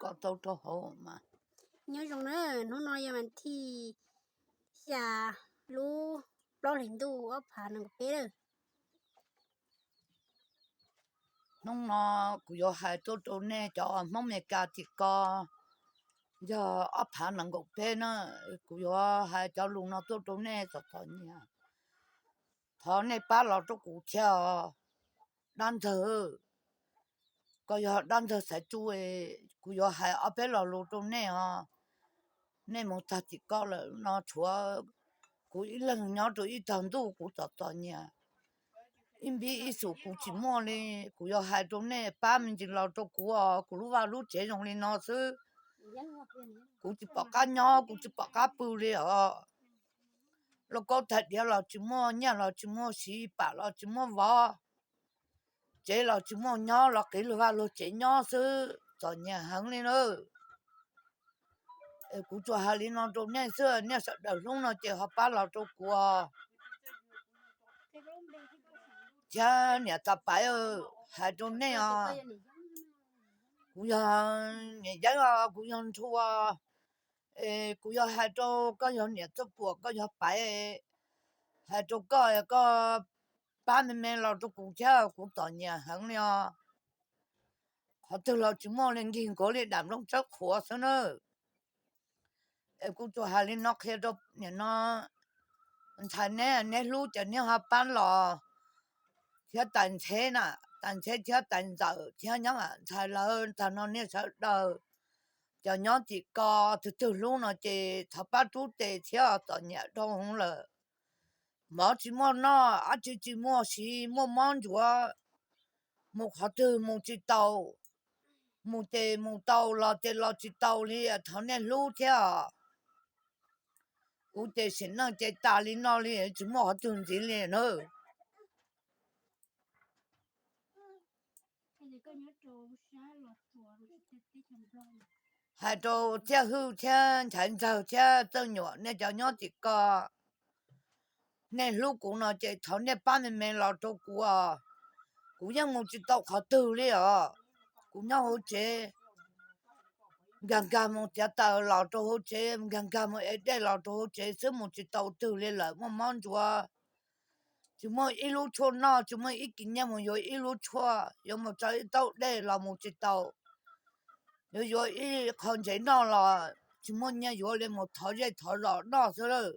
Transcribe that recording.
koj tau rau hauv mas. Nyob zoo na, hnub no yog vas thij xya lub plaub hlis ntuj ob phav nees nkaum peb lawm. Hnub no kuv yuav hais tuaj rau nej cov Hmoob Amelikas tim ko, yog ob phav nees nkaum peb na, kuv yuav hais cov lus no tuaj rau nej txom txom nyem. Thov nej pab los rau kuv thiab os. Dab Ntxawg, koj yog Dab Ntxawg Xaiv Tsuj, kuv yuav hais ob peb lo lus rau nej os. Nej mus tag tim ko lawm no tshuav kuv ib leeg nyob rau ib tog ntuj, kuv txom txom nyem. Ib npib ib xus kuv tsis muaj li, kuv yuav hais rau nej pab me ntsis los rau kuv os. Kuv lub vaj lub tsev zoo li no xwb, kuv tsis pom qab nyob, kuv tsis pom qab pw li os. Lauj kaub tais diav los tsis muaj, nyiaj los tsis muaj siv, pam los tsis muaj vov, tsev los tsis muaj nyob, los qiv luag vaj luag tsev nyob xwb, txom nyem heev li na. Kuv tsuas hais li no rau nej xwb, nej sawv daws hlub no ces ho pab los rau kuv os. Thiab niam Txav Paiv, hais rau nej os, kuv yog niam Yeeb os, kuv yog Nrhu os. Kuv yuav hais rau koj yog niam Txawj Puam, koj yog Paiv, hais rau koj, koj pab me me los rau kuv thiab, kuv txom nyem heev li os. Qhov twg los tsis muaj li, nkig nkuav li dam nplooj tsawb qhuav xwb na. Es kuv tsuas hais li no qhia rau nim no ntxhais neb, neb hlub ces neb ho pab los thiab tais ntxheb na, tais ntxheb thiab tais ntxawm thiab nyob ntxhais lawv tag no nej sawv daws cov nyob tim ko, twg twg hlub no ces thov pab rub tes thiab txom nyem dhau hwv lawm. Mov tsis muaj noj, dab tsi tsis muaj siv, muaj mob ntsuav, mus qhov twg mus tsis tau, mus ces mus tau, los ces los tsis tau li, thov nej hlub thiab os. Kuv ces sim neej ces tas li no li, tsis muaj qhov twg ntxiv li na. Hais rau Txhiaj Hwj thiab Nchaiv Ntxawg thiab Txawj Nyuam, nej cov nyob tim ko, nej hlub kuv no ces thov nej pab me me los rau kuv os. Kuv yeej mus tsis tau qhov twg li os. Kuv nyob hauv tsev, nkag nkag mus txiav taws los rau hauv tsev, nkag nkag mus ev dej los rau hauv tsev xwb, mus tsis tau twg li lawm, muaj mob ntsuav. Tsis muaj ib lub tshuaj noj, tsis muaj ib kis nyiaj mus yuav ib lub tshuaj, yuav mus tso ib taub dej los mus tsis tau. Yuav yuav ib qho ntsev noj los tsis muaj nyiaj yuav li, mus thov zej thov zos noj xwb lawm.